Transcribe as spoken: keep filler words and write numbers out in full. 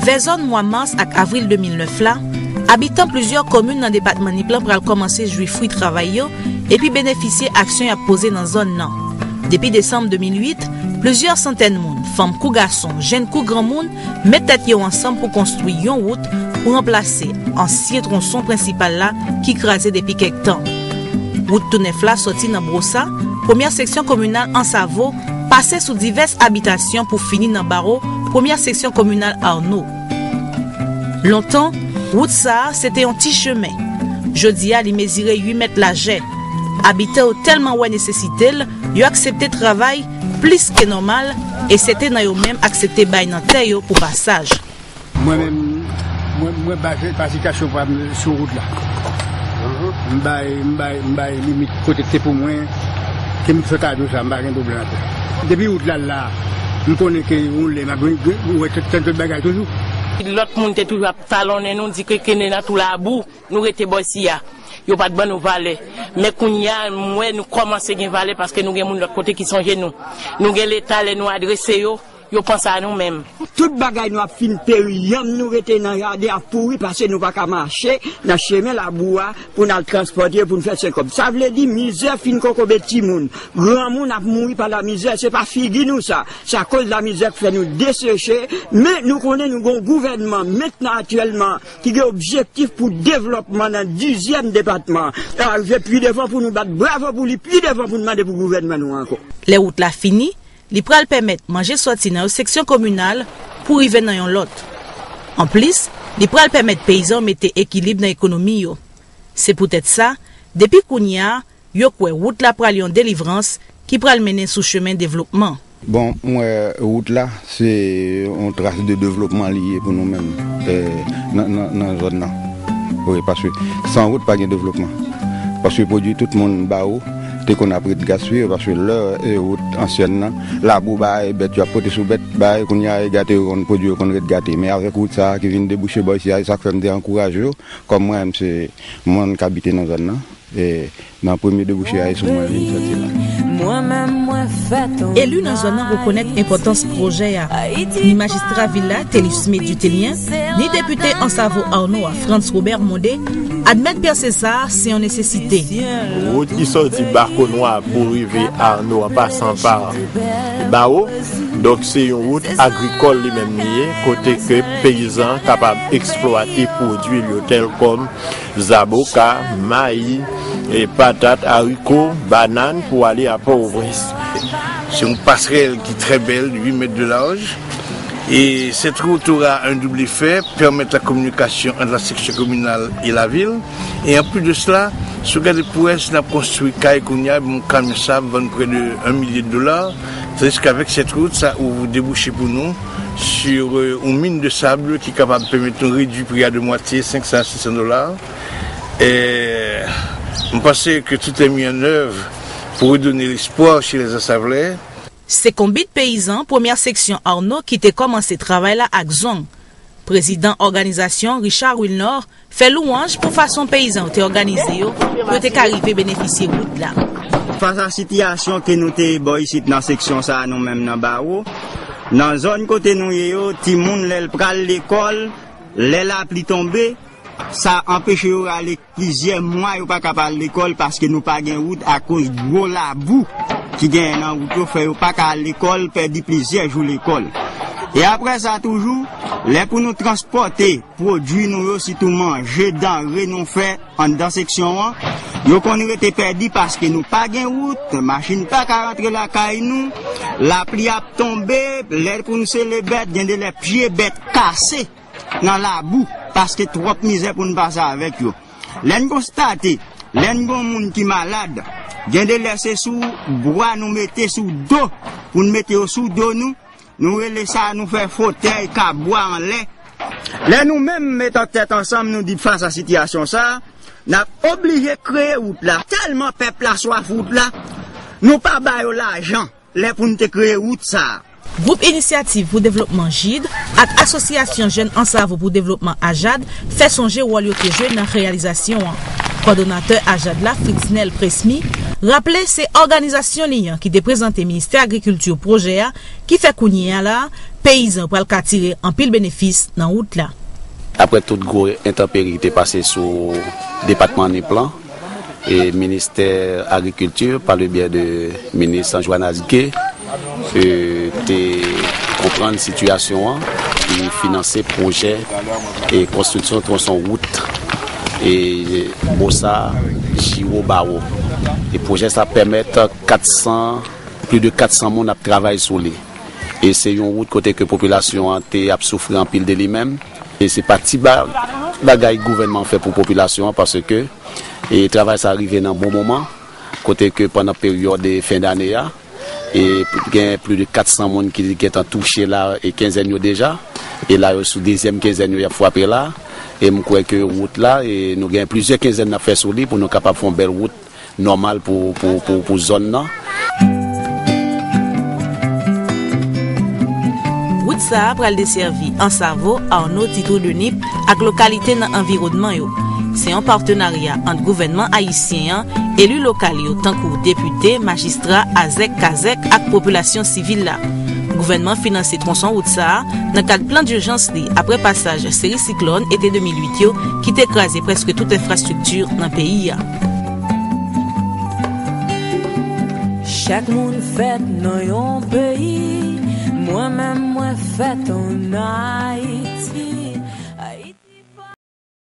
Vè zòn mwa mas ak avril de mil nèf la, abitan plizyè komin nan depatman Nip lan pral kòmanse jwi fwi travay yo epi benefisye aksyon y ap poze nan zòn nan. Depi desanm de mil uit, plizyè santèn moun, fanm kou gason, jenn kou granmoun, met tèt yo ansanm pou konstwi yon wout pou ranplase ansyen twonson prensipal la ki kraze depi kèk tan. Wout tou nèf la sòti nan Bwosa, premyè seksyon kominal Ansavo, pase sou divès abitasyon pou fini nan Bawo, premyè seksyon kominal Ano. Lontan, wout sa a se te yon ti chemen. Jodi a, li mezire uit mèt lajè. Abitan yo tèlman wè nesesite l, yo aksepte travay plis ke nòmal, e sèten nan yo menm aksepte bay nan tè yo pou pasaj. Mwen menm, mwen, mwen ba, ba sitiyasyon pa m sou wout la. M bay, m bay, m bay limit kote k te pou mwen, ke m fè kado sa, m pa gen pwoblèm avè l. Depi wout la la, m konnen ke yon lè m ap gen, gen, ou wè tèt, tèt, tèt bagay toujou. Lòt moun te toujou ap talonnen nou, di ke Kenena tou labou, nou rete bò isi a. Yo pa t ban nou valè. Men kounye a, m wè nou kòmanse gen valè paske nou gen moun lòt kote ki sonje nou. Nou gen Leta, lè nou adrese yo, yo panse a nou menm. Tout bagay nou ap fin peri, yanm nou rete nan jaden ap pouri paske nou pa ka mache nan chemen labou a pou n al transpòte yo pou n fè sen kòb. Sa vle di mizè fin kokobe timoun. Granmoun ap mouri pa lamizè, se pa figi nou sa. Se akoz lamizè k fè nou deseche, men nou konnen nou gen yon gouvènman mentnan aktyèlman ki gen objektif pou devlòpman nan dizyèm depatman. N a rive pi devan pou nou bat bravo pou li, pi devan pou n mande pou gouvènman nou ankò. Lè wout la fini, li pral pèmèt manje sòti nan yon seksyon kominal pou rive nan yon lòt. Anplis, li pral pèmèt peyizan yo mete ekilib nan ekonomi yo. Se poutèt sa, depi kounye a, yo kwè wout la pral yon delivrans ki pral mennen sou chemen devlopman. Bon, m wè wout la, se yon tras de devlopman li ye pou nou menm, eh, nan, nan, nan zòn nan. Wi, paske san wout pa gen devlopman. Paske pwodui tout moun ba ou te konn ap ret gaspiye, paske lè, eh, wout ansyèn nan, labou bay bèt yo ap pote sou bèt, bay kounye a e gate yo konn pwodui yo konn ret gate. Men avèk wout sa a ki vin debouche bò isi a, e sa k fè m te ankouraje yo, kòm mwen menm se moun k abite nan zòn nan. E nan premye debouche a, e sou mwen vin sòti la. Eli nan zòn nan rekonèt enpòtans pwojè a. Ni majistra vil la, Thélusmé Dutelien, ni depite Ansavo Arnaud a, Frantz Robert Mondé, admèt pèse sa a se yon nesesite. Wout ki sòti Bakonwa pou rive Arnaud an pasan pa Bawo, donk se yon wout agrikòl li menm li ye, kote ke peyizan kapab eksplwate pwodui l yo tèl kòm zaboka, mayi, e patat, ariko, banann pou ale a Pòtoprens. C'est une passerelle qui est très belle, huit mètres de large. Et cette route aura un double effet, permettre la communication entre la section communale et la ville. Et en plus de cela, si vous regardez pour est, nous avons construit Caille Cognac, mon camion sable vend près de un millier de dollars. Tandis qu'avec cette route, ça ouvre débouché pour nous sur euh, une mine de sable qui est capable de permettre de réduire le prix à de moitié, cinq cents à six cents dollars. Et je pense que tout est mis en œuvre pour redonner l'espoir chez les Assavelais. Se konbit peyizan premyè seksyon Arnaud ki te kòmanse travay la ak zong. Prezidan òganizasyon Richard Wilnor fè louwanj pou fason peyizan yo te òganize yo pou yo te ka rive benefisye wout la. Fas a sitiyasyon ke nou te bò isit nan seksyon sa a nou menm nan Bawo, nan zòn kote nou ye yo, timoun lè l pral lekòl, lè lapli tonbe, sa anpeche yo ale plizyè mwa yo pa ka al lekòl paske nou pa gen wout akoz gwo labou ki genyen nan wout yo fè yo pa ka al lekòl, pèdi plizyè jou lekòl. E apre sa toujou, lè pou nou transpòte pwodui nou yo, sitou manje, danre nou fè anndan seksyon an, yo konn rete pèdi paske nou pa gen wout, machin pa ka rantre lakay nou, lapli ap tonbe, lè pou n sele bèt, gen de lè pye bèt kase nan labou paske twòp mizè pou n pase avèk yo. Lè n konstate, lè n gon moun ki malad, gen de lè se sou bwa nou mete sou do, pou n mete yo sou do nou, nou rele sa nou fè fotèy kabwa anlè. Lè nou menm met an tèt ansanm nou di fas a sitiyasyon sa, n ap oblije kreye wout la. Tèlman pèp la swaf wout la, nou pa ba yo lajan lè pou n te kreye wout sa a. Gwoup Inisyativ pou Devlopman, jid, ak Asosyasyon Jèn Ansavo pou Devlopman, AJAD, fè sonje wòl yo te jwe nan reyalizasyon an. Kòdonatè AJAD la, Fritznel Presmy, Raple, se òganizasyon li an ki te prezante Ministè Agrikilti pwojè a, ki fè kounye a la, peyizan yo pral ka tire anpil benefis nan wout la. Apre tout gwo entanperi ki te pase sou depatman Nip lan, e Ministè Agrikilti, pa le byè de minis Joannes Gué, e, te konprann sitiyasyon an, li finanse pwojè e konstriksyon twonson wout e Bosa, Jiwo, Bawo. E pwojè sa pèmèt kat san, plis de kat san moun ap travay sou li. E se yon wout kote ke popilasyon an te ap soufri anpil de li menm. E se pa ti ba-, bagay gouvènman fè pou popilasyon an, paske, e, travay sa rive nan bon moman, kote ke pandan peryòd, e, fen dane a, e gen plis de kat san moun ki gentan touche la, e kenzèn yo deja. E la yo sou dezyèm kenzèn yo y ap frape la. E m kwè ke wout la, e nou gen plizyè kenzèn n ap fè sou li pou nou kapab fè yon bèl wout nòmal pou, pou, pou, pou zòn nan. Wout sa a pral desèvi Ansavo, Arnaud, Tito de Nip ak lokalite nan anviwònman yo. Se yon patenarya ant gouvènman ayisyen an, eli lokal yo tankou depite, majistra, azèk, kazèk ak popilasyon sivil la. Gouvènman finanse twonson wout sa a nan kad plan dijans li apre pasaj seri siklòn ete de mil uit yo ki te kraze prèske tout enfrastrikti nan peyi a. Chak moun fèt nan yon peyi, mwen menm mwen fèt ann Ayiti.